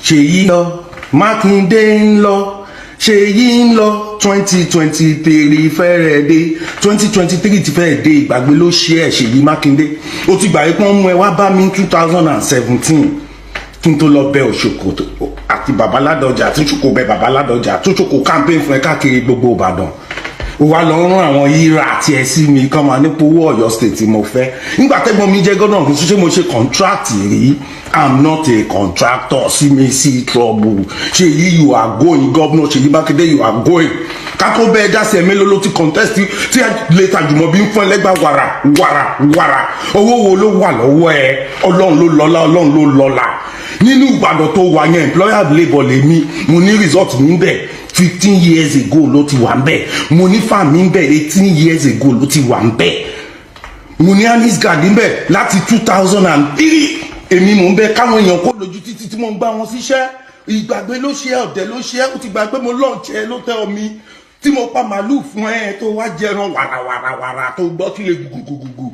Ṣèyí lọ, Mákindé ń lọ, Ṣèyí ń lọ, 2023 fẹ́rẹ̀ dé. 2023 ti fẹ́rẹ̀ dé. Ìgbàgbé ló ṣe ẹ̀, Ṣèyí Mákindé. Ó ti gbà pé wọ́n mú ẹ wá bá mi 2017 kí n tó lọ bẹ Òṣòkò àti Babaládọjà, tí Ṣòkò bẹ Babaládọjà tó Ṣòkò campaign fún ẹ káàkiri gbogbo Ìbàdàn. Ó wá lọ rán àwọn yíra àti ẹ sí mi kán máa nípo owó Ọ̀yọ́ State mo fẹ́. Nígbà tẹ́gbọ́n mi jẹ́ gómìnà fún, ṣé mo ṣe contract rí? I'm not a contractor. See me, see trouble. Ṣèyí, you are going. Governor Ṣèyí Mákindé, you are going. Kátó bẹ́ẹ̀ dá sí ẹ, mélòó ló ti contest tí lẹ́tà Jùmọ̀bí ń fún ẹlẹ́gbàá wàrà wàrà wàrà? Owó wo ló wà lọ́wọ́ ẹ? Ọlọ́run ló lọ́lá, Ọlọ́run ló lọ́lá. Nínú Ìbàdàn tó wà yẹn, employer of labour lèmi. Mo ní result níbẹ̀, 15 years ago ló ti wà ńbẹ̀. Mo ní farm níbẹ̀, 18 years ago ló ti wà ńbẹ̀. Mo ní anis guard níbẹ̀ láti 2003. Èmi mò ń bẹ káwọn èèyàn kó lójú títí tí mo ń gbá wọn síṣẹ́. Ìgbàgbé ló ṣe, ọ̀dẹ̀ ló ṣe. Ó ti gbàgbé mo launch ẹ ló tẹ́ ọ mi tí mo pa màálù fún ẹ tó wá jẹran wàràwàràwàrà tó gbọ́ tí lè gùgùgùgù.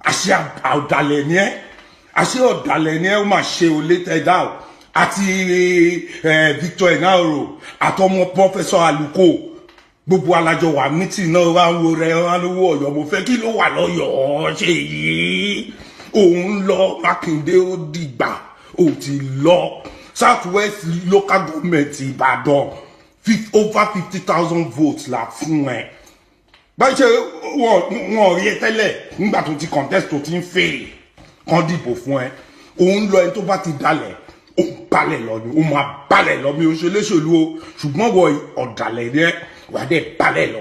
Àṣẹ ọ̀dàlẹ̀ ni ẹ, àṣẹ ọ̀dàlẹ̀ ni ẹ. Ó mà ṣe ò lé tẹ̀ dá o. Àti Victor Enahoro àtọmọ Professor Aluko, gbogbo alájọ wà mítì náà. Wá ń wo rẹ wá lówó Ọ̀yọ́ mo fẹ́. Kí ló wà lọ́yọ̀ọ́? Ṣe yìí òun lọ, Mákindé, ó dìgbà ó ti lọ. South West Local Government Ìbàdàn, over 50,000 votes la fún ẹ. Báyìí ṣe wọn rí ẹ tẹ́lẹ̀ nígbà tó ti contest tó ti ń fail kàn dìbò fún ẹ. Òun lọ, ẹni tó bá ti dalẹ̀, ó ń balẹ̀ lọ ni, ó máa balẹ̀ lọ. Mi ò ṣe léṣèlú o, ṣùgbọ́n wọ ọ̀dàlẹ̀ ni ẹ, wà á dẹ̀ balẹ̀ lọ.